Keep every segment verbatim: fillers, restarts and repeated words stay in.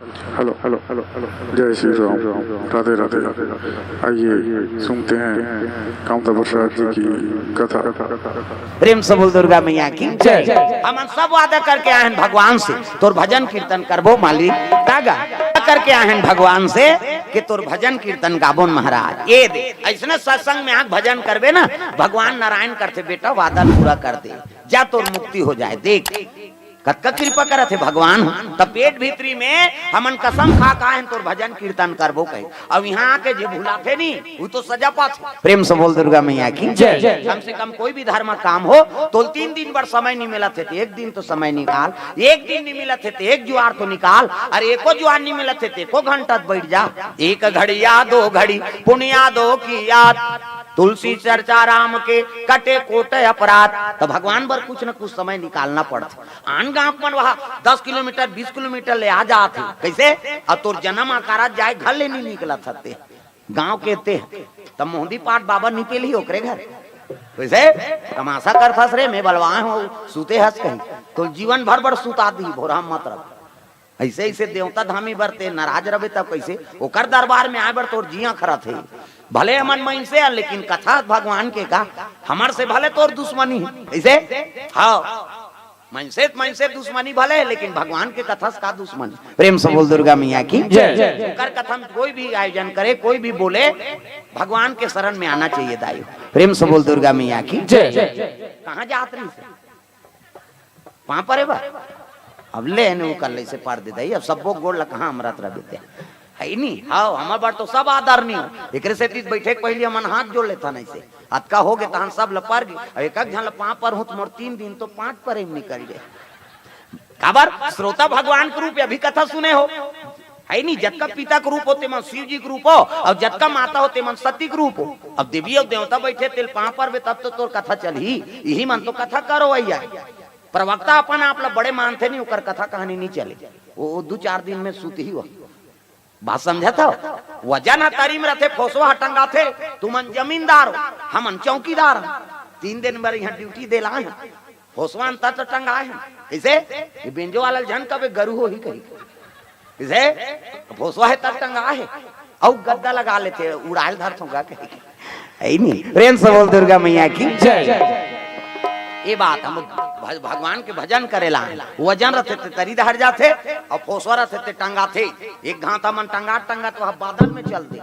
Hello, hello, hello, hello. जय श्री राम। राधे राधे। आइए, सुनते हैं कामता प्रसाद जी की कथा। प्रेम से बोल दुर्गा मैया की जय। हमन सब वादा करके आए हैं भगवान से, तोर भजन कीर्तन करबो मालिक। का गा करके आए हैं भगवान से कि तोर भजन कीर्तन गाबोन महाराज। ये दे, ऐसने सत्संग में आके भजन करबे ना, भगवान नारायण करथे, "बेटा, वादा पूरा कर दे, जा, तोर मुक्ति हो जाए।" देख, कतका कृपा करत हे भगवान। त पेट भीतरी में हमन कसम खा के आए हैं, तोर भजन कीर्तन करबो कहे। अब यहाँ आके जे भुलाथे नी, वो तो सजा पाथे। प्रेम से बोल दुर्गा मैया की जय। कम से कम कोई भी धर्म काम हो, तोल तीन दिन बर समय नहीं मिलत हे, त एक दिन तो समय निकाल, एक दिन नहीं मिलत हे, त एक जुआर तो निकाल, अरे एको जुआर नहीं मिलत हे, त एको घंटा त बैठ जा, एक घड़िया दो घड़ी पुनिया दो की याद, तुलसी चर्चा राम के कटे कोट अपराध। त भगवान बर कुछ न कुछ समय निकालना पड़थे। आन गांव के मन वहा दस किलोमीटर, बीस किलोमीटर ले आ जात हे। कैसे? अब तोर जन्म अकारा जाए घर ले नहीं निकलत हते। गांव के ते, त मोहदी पाठ बाबा निपेल ही ओकरे घर। कैसे? तमाशा करथस रे, मैं बलवाए हूँ, सूते हस कहीं। तो जीवन भर बर सुता दी, भोरा मत रख। ऐसे, ऐसे देवता धामी बर ते नाराज रहे, तब कैसे? ओकर दरबार में आए बर तोर जिया खरत हे। भले हमन मनसे हन, लेकिन कथा भगवान के का, हमर से भले तोर दुश्मनी हे। कैसे? हाँ, मनसे त मनसे दुश्मनी भले, लेकिन भगवान के कथा से का दुश्मनी? प्रेम से बोल दुर्गा मैया की जय। ओकर कथा में कोई भी आयोजन करे, कोई भी बोले, भगवान के शरण में आना चाहिए दाई। प्रेम से बोल दुर्गा मैया की जय। कहाँ जात रहिस? पाँव परे बर। अब ले ने उ कर ले से पार दे दाई, अब सबो गोड़ ला कहाँ हमरत रह देते। है नी? हाँ, हमर बर तो सब आदरणीय हो। एकरे सेती बैठे के पहली हमन हाथ जोड़ लेथन ऐसे। अतका हो गे तहन सब ल पर गे। अब एक एक झन ल पाँव पर हूँ त मोर तीन दिन तो पाँच परे में निकल जाए। काबर? श्रोता भगवान के रूप, अभी कथा सुने हो। है नी? जतका पिता के रूप हो, तेमन शिव जी के रूप हो, और जतका माता हो, तेमन सती के रूप हो। अब देवी और देवता बैठे, तेल पाँव पर बे, तब तो तोर कथा चलही। यही मन तो कथा करो भैया। प्रवक्ता अपन आप ला बड़े मानथे नहीं, ओकर कथा कहानी नहीं चले। वो, वो दू चार दिन में सुत ही हो। बात समझत हो? वजन ह तरी में रथे, फोसवा ह टंगाथे, तुमन जमींदार हो, हमन चौकीदार हन। तीन दिन बर यहाँ ड्यूटी दे लाए हैं, फोसवा अंतर तो टंगाए हैं। कैसे? ये बेंजो वाला झन कबे गरु हो ही कही। कैसे? फोसवा है तब टंगाए है, अउ गद्दा लगा लेथे, उड़ायल धरथों का कही। है नी? प्रेम से बोल दुर्गा मैया की जय। ये बात हम भज-, भगवान के भजन करेला। वजन रथे ते तरी धर जाथे, और फोसवा रथे ते टंगाथे। एक घांव त हमन टंगा टंगा तो बादल में चल दे।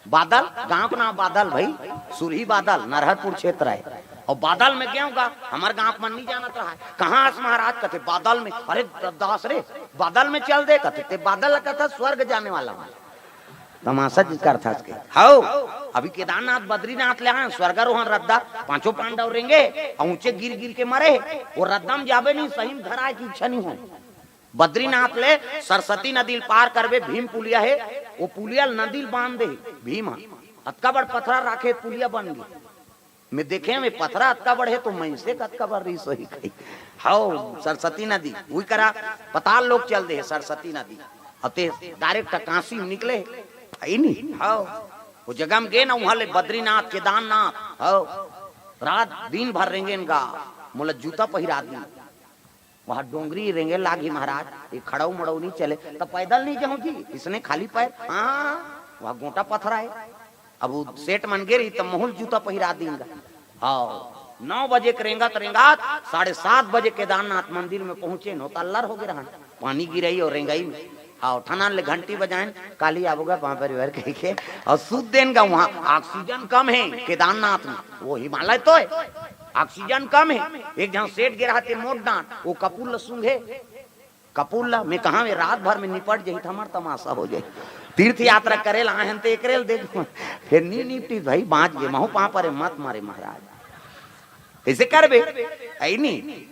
बादल, गांव के नाम बादल भाई, सुरही बादल, नरहरपुर क्षेत्र है। और बादल में गेहूं गा, हमर गांव के मन नहीं जानत रहा है। कहाँ अस महाराज? कथे बादल में। अरे दास रे, बादल में चल दे, कथे ते बादल ला कथा स्वर्ग जाने वाला हूँ। तमाशा जी करथस के। हौ, अभी केदारनाथ, बद्रीनाथ ले आए, स्वर्गारोहण रद्दा, पांचों पांडव रेंगे, और ऊंचे गिर गिर के मरे, वो रद्दा में जाबे नहीं, सही में घर आए की इच्छा नहीं हो। बद्रीनाथ ले सरस्वती नदी ल पार करबे, भीम पुलिया हे, वो पुलिया ल नदी ल बांध दे भीम ह। अतका बड़ पथरा राखे, पुलिया बन गे। मैं देखे में पथरा अतका बड़ हे तो मइनसे कतका बड़ रहिस होही कही। हौ, सरस्वती नदी, उही करा पताल लोक चल दे हे सरस्वती नदी। अब ते डायरेक्ट काशी में निकले, है नी? हौ, वो जगह में गे ना, वहां ले बद्रीनाथ, केदारनाथ, हौ, रात दिन भर रेंगेन गा, मोला जूता पहिरा दी। वहाँ डोंगरी रेंगे लागी महाराज, ये खड़ाऊ मड़ाऊ नहीं चले, तो पैदल नहीं जाऊँ जी, इसने खाली पैर। हाँ, वहाँ गोटा पथरा है। अब वो सेठ मन गे रही, तो महूल जूता पहिरा दीन गा। हाँ, नौ बजे के रेंगत रेंगत साढ़े सात बजे केदारनाथ मंदिर में पहुंचे न, तो अल्लर हो गए रहन, पानी गिरई और रेंगई में। हाँ, ठनान ले घंटी बजाएन, काली आबोगा पाँव परिवार कह के, और सूत देन गा। वहाँ ऑक्सीजन कम है केदारनाथ में, वो हिमालय तो है, ऑक्सीजन कम है। एक झन सेठ गे रहते मोट डांट, वो कपूर ल सूंघे, कपूर ल, मैं कहा, वे रात भर में निपट जाही त हमर तमाशा हो जाही। तीर्थ यात्रा करे ला आए हन ते एकरे ल देख, फिर नी निपटी भाई, बांच गे, महू पाँव परे, मत मारे महाराज। कैसे करबे? ऐ नी।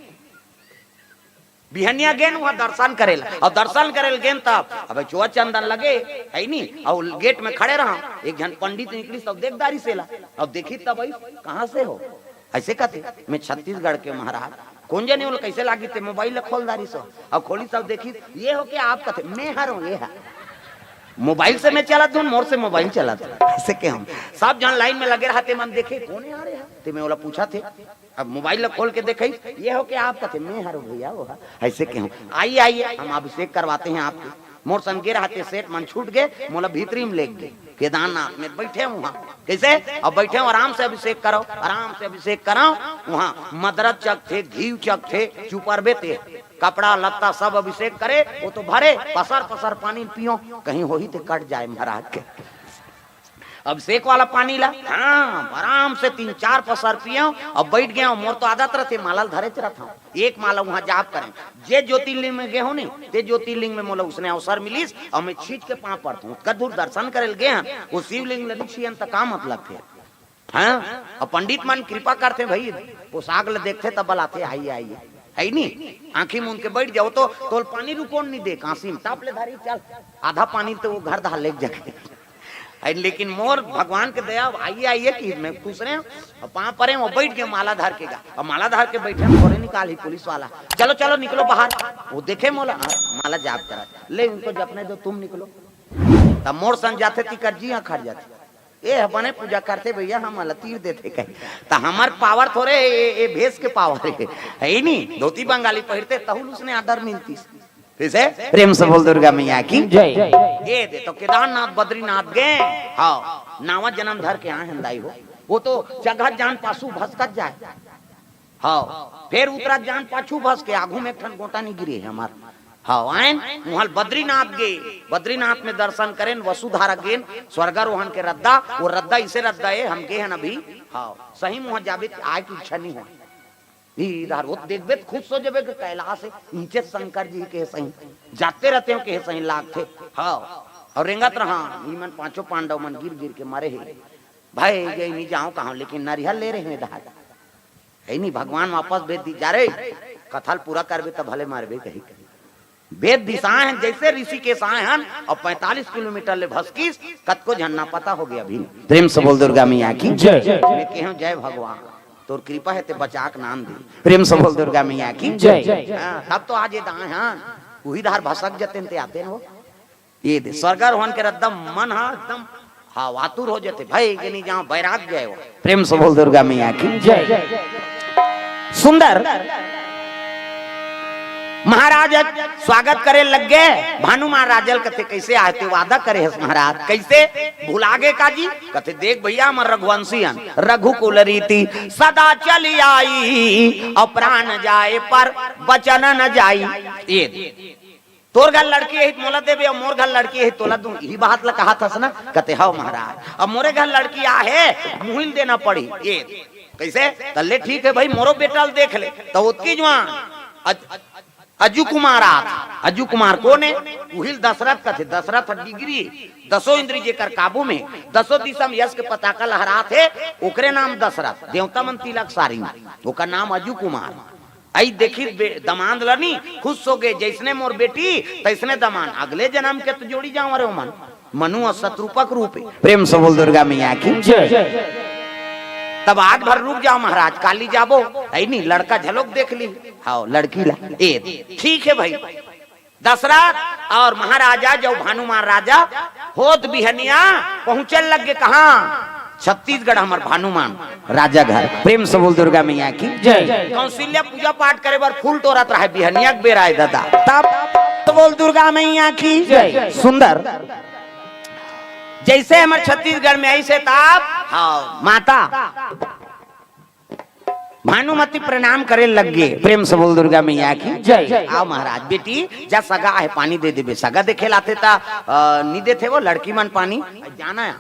बिहनिया गेन वहाँ दर्शन करे ला, और दर्शन करे ला गेन तब, अब चोआ चंदन लगे, है नी, और गेट में खड़े रहा, एक झन पंडित निकली, सब देख दारी से ला, और देखी तब आई, "कहाँ से हो?" ऐसे कहते, "मैं छत्तीसगढ़ के महाराज।" "कौन जने हो?" "कैसे लागी?" ते मोबाइल ला खोल दारी सो, और खोली सब देखी, "ये हो क्या आप?" कहते, "मैं हर हूँ, ये है।" मोबाइल से मैं चलत हूँ, मोर से मोबाइल चलत हूँ। ऐसे के हम सब जन लाइन में लगे रहते, मन देखे, "कौन है यार यहाँ?" ते मैं ओला पूछा थे, अब मोबाइल ला खोल के देखई, "ये हो क्या आप?" कथे, "मैं हरो भैया, वो है।" ऐसे कहूँ, "आइए, आइए, हम अभिषेक करवाते हैं आपके।" मोर संग गे रहते सेठ मन छूट गए, मोला भीतरी में लेग गए। केदारनाथ में बैठे हूँ वहाँ, कैसे? अब बैठे हूँ, आराम से अभिषेक करो, आराम से अभिषेक करो। वहाँ मदरत चकथे, घीव चकथे, चुपरबे ते कपड़ा लत्ता सब अभिषेक करे, वो तो भरे, पसर पसर पानी पियो, कहीं होही ते कट जाए महाराज के। अभिषेक वाला पानी ला, हाँ, आराम से तीन चार पसर पियो। अब बैठ गया हूँ, मोर तो आदत रहते, माला ल धरे च रहता हूँ। एक माला वहाँ जाप करें, जे ज्योतिर्लिंग में गए हो नहीं, ते ज्योतिर्लिंग में मोला उसने अवसर मिलिस, और मैं छींच के पाँव पड़ता हूँ। कद्दूर दर्शन करे ल गए हैं, वो शिवलिंग ल नहीं छीयन त का मतलब थे? हाँ, अब पंडित मन कृपा करते भाई, पोशाक ल देखते तब बलाते, "आइए, आइए।" है नी? आँखी मूंद के बैठ जाओ तो तोल पानी रुकोन नहीं दे, कांसी में ताप ले धारी, चल, आधा पानी तो वो घर धार लेके जाके। है, लेकिन मोर भगवान के दया, "आइए, आइए" कि मैं खुश रहे हूँ। अब पाँव परे, वो बैठ गए माला धार के गा। अब माला धार के बैठे, थोड़े निकाल ही पुलिस वाला, "चलो, चलो, निकलो बाहर।" वो देखे मोला, "हाँ, माला जाप करा, ले उनको जपने दो, तुम निकलो।" तब मोर संग जाते तिकर जी हाँ खड़ जाते। ए ह बने पूजा करथे भैया, हमन ल तीर देथे कहे। त हमर पावर थोरे, ए, ए भेष के पावर हे, है ही नी। धोती बंगाली पहिरथे, तहू ल उसने आदर मिलतिस। कइसे? प्रेम से बोल दुर्गा मैया की जय। ए दे तो केदारनाथ बद्रीनाथ गे, हाँ, नावा जन्म धर के आए हन दाई हो। वो तो चघत जान पासू भसकत जाए। हाँ, फेर उतरत जान पाछू भस के आघू में एक ठन गोटा नहीं गिरे हे हमार। हाँ, आयन, उहाँ बद्रीनाथ गे, बद्रीनाथ में दर्शन करेन, वसुधारा गेन, स्वर्गारोहण के रद्दा, वो रद्दा इसे रद्दा हे, हम गे हन अभी। हाँ, सही में उहाँ जाबे त आए के इच्छा नहीं हो। इधर वो देखबे त खुश हो जाबे कि कैलाश हे, नीचे शंकर जी के सही, जाते रहते हो के सही लागथे। हाँ, और रेंगत रहा, ई मन पांचों पांडव मन गिर गिर के मरे हे। भाई गई नहीं जाओ कहाँ, लेकिन नरिहर ले रहे हैं धार। है नहीं, भगवान वापस भेज दी, "जा रे, कथा ल पूरा करबे त भले मरबे कही।" भेज दिस आए हन, जैसे ऋषिकेश आए हन, और पैंतालीस किलोमीटर ले भसकिस, कतको झन ना पता हो गया अभी। प्रेम से बोल दुर्गा मैया की जय। मैं कहूँ, "जय भगवान, तोर कृपा हे ते बचा के नाम दे।" प्रेम से बोल दुर्गा मैया की जय। हाँ, तब तो आज ये दाए हन, उही धार भसक जतेन ते आते हो। ये दे, स्वर्गारोहण के रद्दा मन हा एकदम, हाँ, वातुर हो जाते, भाई के नहीं जहाँ बैराग गए हो। प्रेम से बोल दुर्गा मैया की जय। सुंदर महाराज स्वागत करे लग गए। भानु महाराज ल कथे, "कैसे आए थे, वादा करे हस महाराज, कैसे भुला गए का जी?" कथे, "देख भैया, हमर रघुवंशी हन, रघुकुल रीति सदा चली आई, और प्राण जाए पर वचन न जाई।" ये दे। तोर घर लड़की हे त मोला देबे, अउ मोर घर लड़की हे त तोला दूं, इही बात ला कहा थस ना? कथे, "हव महाराज, अब मोरे घर लड़की आहे, मुहिल देना पड़ी।" ये कइसे? त ले ठीक हे भाई, मोरो बेटा ल देख ले। त ओतकी जुआन अज-, अजू कुमार आत, अजू कुमार कोन हे? उहिल दशरथ कथे, दशरथ डिग्री, दसों इंद्री जेकर काबू में, दसों दिशा में यश के पताका लहरात हे, ओकरे नाम दशरथ, देवता मन तिलक सारिन, ओकर नाम अजू कुमार। अई देखिस बे-, दमांद ल नी, खुश हो गे, "जइसने मोर बेटी, तइसने दमांद, अगले जनम के त जोड़ी जावं रे ओमन।" मनु अउ सतरूपक रूप हे। प्रेम से बोल दुर्गा मैया की जय। तब आज भर रुक जाव महाराज, काली जाबो, है नी, लड़का झलोक देख ली। हव, लड़की ला, ए, ठीक हे भाई। दशरथ अउ महाराजा जब भानुमान राजा होत बिहनिया पहुंचल लग गे कहाँ? छत्तीसगढ़ हमर भानुमान राजा घर। प्रेम से बोल दुर्गा मैया की जय। कौशल्या पूजा पाठ करे बर फूल टोरत रहे, बिहनिया के बेरा हे दादा। तब तो बोल दुर्गा मैया की जय। सुंदर जइसे हमर छत्तीसगढ़ में अइसे तब, हाँ, माता भानुमती प्रणाम करे लग गे। प्रेम से बोल दुर्गा मैया की जय। आव महाराज, बेटी जा सगा हे, पानी दे देबे। सगा देखे ल आथे त, अ, नी देथे वो लड़की मन पानी। जाना हे,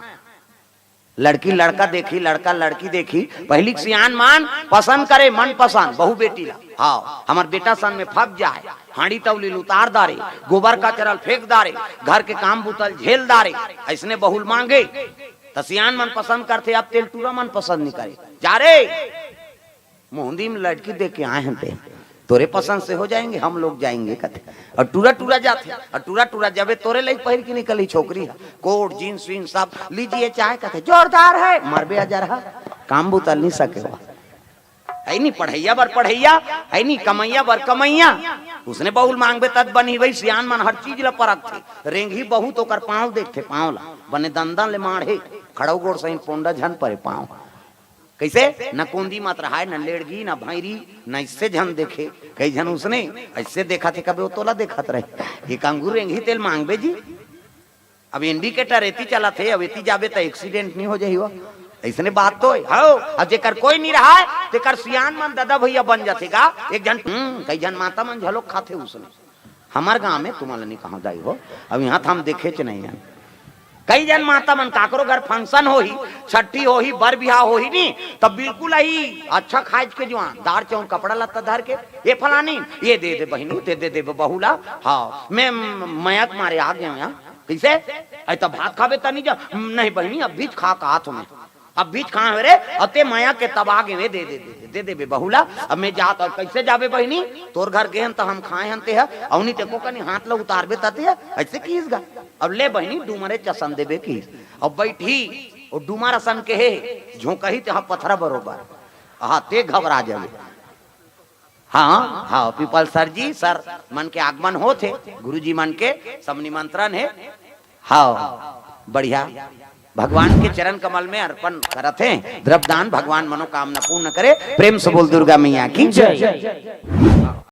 लड़की लड़का देखी, लड़का लड़की देखी, पहिली के सियान मन पसंद करे, मन पसंद, बहू बेटी ला। हव, हमर बेटा सन में फब जाय, हांड़ी तौली ल उतार दारे, गोबर कचरा ल फेंक दारे, घर के काम बूता ल झेल दारे, अइसने बहू ल मांगे। त सियान मन पसंद करथे, अब तेल टूरा मन पसंद नी करे। जा रे, मोहंदी में लड़की देख के आए हन ते, तोरे पसंद से हो जाएंगे, हम लोग जाएंगे कथे। अउ टूरा टूरा जाथे, अउ टूरा टूरा जाबे तोरे लइक पहिर के निकली छोकरी ह, कोट, जींस, वींस सब, "लीजिए चाय" कथे, "जोरदार है", मरबे अजरहा, काम बूता ल नी सके हो। है नी पढ़इया बर पढ़इया, है नी कमइया बर कमइया। उसने बहू ल मांगबे तब बनही भाई, सियान मन हर चीज ल परखथे। रेंगही बहू त ओकर पांव देखथे, पांव ला, बने दंदन ले माढ़े, खड़ऊ गोड़ सही पोंडा झन परे पांव। कइसे? न कोंदी मत रहाय, न लेड़गी, न भैरी, न इससे झन देखे। कई झन उसने ऐसे देखत हे, कबे वो तोला देखत रहे। एक अंगूर रेंगही तेल मांगबे जी। अब इंडिकेटर एती चलत हे, अब एती जाबे त एक्सीडेंट नहीं हो जाही वो। अइसने बात तो हे। हव, अब जेकर कोई नहीं रहाय, तेकर सियान मन ददा भैया बन जाथे गा। एक झन, हम्म, कई झन माता मन झलोक खाथे उसने। हमर गांव में तुमन ल नहीं कहंव दाई हो, अब इहां त हम देखेच नहीं हन। कई झन माता मन काकरो घर फंक्शन होही, छट्ठी होही, बर बिहाव होही नी, तब बिल्कुल अही अच्छा खाइच के जुआन, दार चाउर कपड़ा लत्ता धर के, "ए फलानी, ये दे दे बहिनी, दे दे, दे बहू ला।" हाँ, मैं मया के मारे आ गेंव यां। कइसे? "अरे त भात खाबे त नहीं जा।" "नहीं बहिनी, अभीच खा के आत हों मैं।" "अभीच खाय हंव रे, अते मया के तब आ गेंव, दे दे, दे दे, दे दे बे बहू ला।" "अब मैं जात हों।" "कइसे जाबे बहिनी? तोर घर गेन त हम खाय हन ते ह, अउ नहीं तेको कनी हाथ ला उतारबे तते ह।" अइसे किहिस गा। "अब ले बहिनी, डूमरे चसन देबे," किहिस। अब बइठही, ओ डूमर असन के हे, झोंकही ते ह पथरा बरोबर। हाँ, ते घबरा जाबे। हाँ, हाँ, पीपल सर जी, सर मन के आगमन होत हे, गुरुजी मन के सब निमंत्रण हे। हाँ, बढ़िया। भगवान के चरण कमल में अर्पण करत हे द्रव्यदान, भगवान मनोकामना पूर्ण करे। प्रेम से बोल दुर्गा मैया की जय।